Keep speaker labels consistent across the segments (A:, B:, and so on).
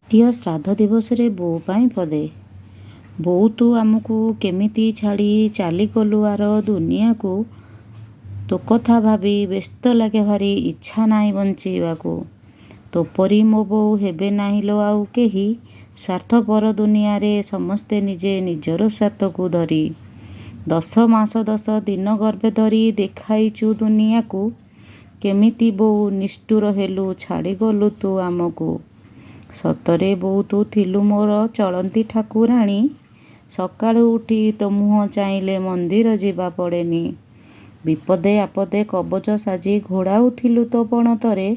A: ଜାତୀୟ ଶ୍ରାଦ୍ଧ ଦିବସରେ ବୋଉ ପାଇଁ ପଦେ। ବୋଉ ତୁ ଆମକୁ କେମିତି ଛାଡ଼ି ଚାଲିଗଲୁ ଆର ଦୁନିଆକୁ, ତୋ କଥା ଭାବି ବ୍ୟସ୍ତ ଲାଗେ ଭାରି, ଇଚ୍ଛା ନାହିଁ ବଞ୍ଚିବାକୁ। ତୋ ପରି ମୋ ବୋଉ ହେବେ ନାହିଁ ଲୋ ଆଉ କେହି, ସ୍ୱାର୍ଥପର ଦୁନିଆରେ ସମସ୍ତେ ନିଜେ ନିଜର ସ୍ୱାର୍ଥକୁ ଧରି। 10 ମାସ 10 ଦିନ ଗର୍ଭେ ଧରି ଦେଖାଇଛୁ ଦୁନିଆକୁ, କେମିତି ବୋଉ ନିଷ୍ଠୁର ହେଲୁ ଛାଡ଼ିଗଲୁ ତୁ ଆମକୁ। ସତରେ ବୋଉ ତୁ ଥିଲୁ ମୋର ଚଳନ୍ତି ଠାକୁରାଣୀ, ସକାଳୁ ଉଠି ତୋ ମୁହଁ ଚାହିଁଲେ ମନ୍ଦିର ଯିବା ପଡ଼େନି। ବିପଦେ ଆପଦେ କବଚ ସାଜି ଘୋଡ଼ାଉଥିଲୁ ତୋ ପଣତରେ,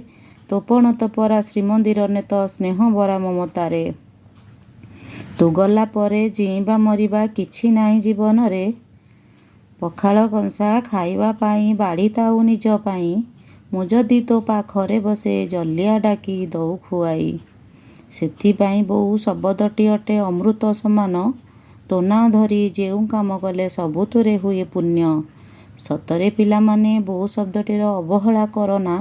A: ତୋ ପଣତ ପରା ଶ୍ରୀମନ୍ଦିର ନେତ ସ୍ନେହଭରା ମମତାରେ। ତୁ ଗଲା ପରେ ଜିଇଁବା ମରିବା କିଛି ନାହିଁ ଜୀବନରେ, ପଖାଳ କଂସା ଖାଇବା ପାଇଁ ବାଢ଼ିଥାଉ ନିଜ ପାଇଁ। ମୁଁ ଯଦି ତୋ ପାଖରେ ବସେ ଜଲିଆ ଡାକି ଦଉ ଖୁଆଇ। ସେଥିପାଇଁ ବୋଉ ଶବ୍ଦଟି ଅଟେ ଅମୃତ ସମାନ, ତୋ ନାଁ ଧରି ଯେଉଁ କାମ କଲେ ସବୁଥିରେ ହୁଏ ପୁଣ୍ୟ। ସତରେ ପିଲାମାନେ ବୋଉ ଶବ୍ଦଟିର ଅବହେଳା କରନା,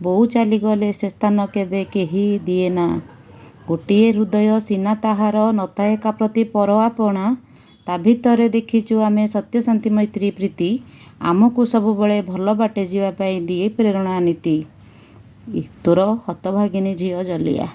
A: ବୋଉ ଚାଲିଗଲେ ସେ ସ୍ଥାନ କେବେ କେହି ଦିଏନା। ଗୋଟିଏ ହୃଦୟ ସିନା ତାହାର ନଥାଏ କା ପ୍ରତି ପର ଆପଣା, ତା ଭିତରେ ଦେଖିଛୁ ଆମେ ସତ୍ୟ ଶାନ୍ତି ମୈତ୍ରୀ ପ୍ରୀତି, ଆମକୁ ସବୁବେଳେ ଭଲ ବାଟେ ଯିବା ପାଇଁ ଦିଏ ପ୍ରେରଣା ନୀତି। ତୋର ହତଭାଗିନୀ ଝିଅ ଜଲିଆ।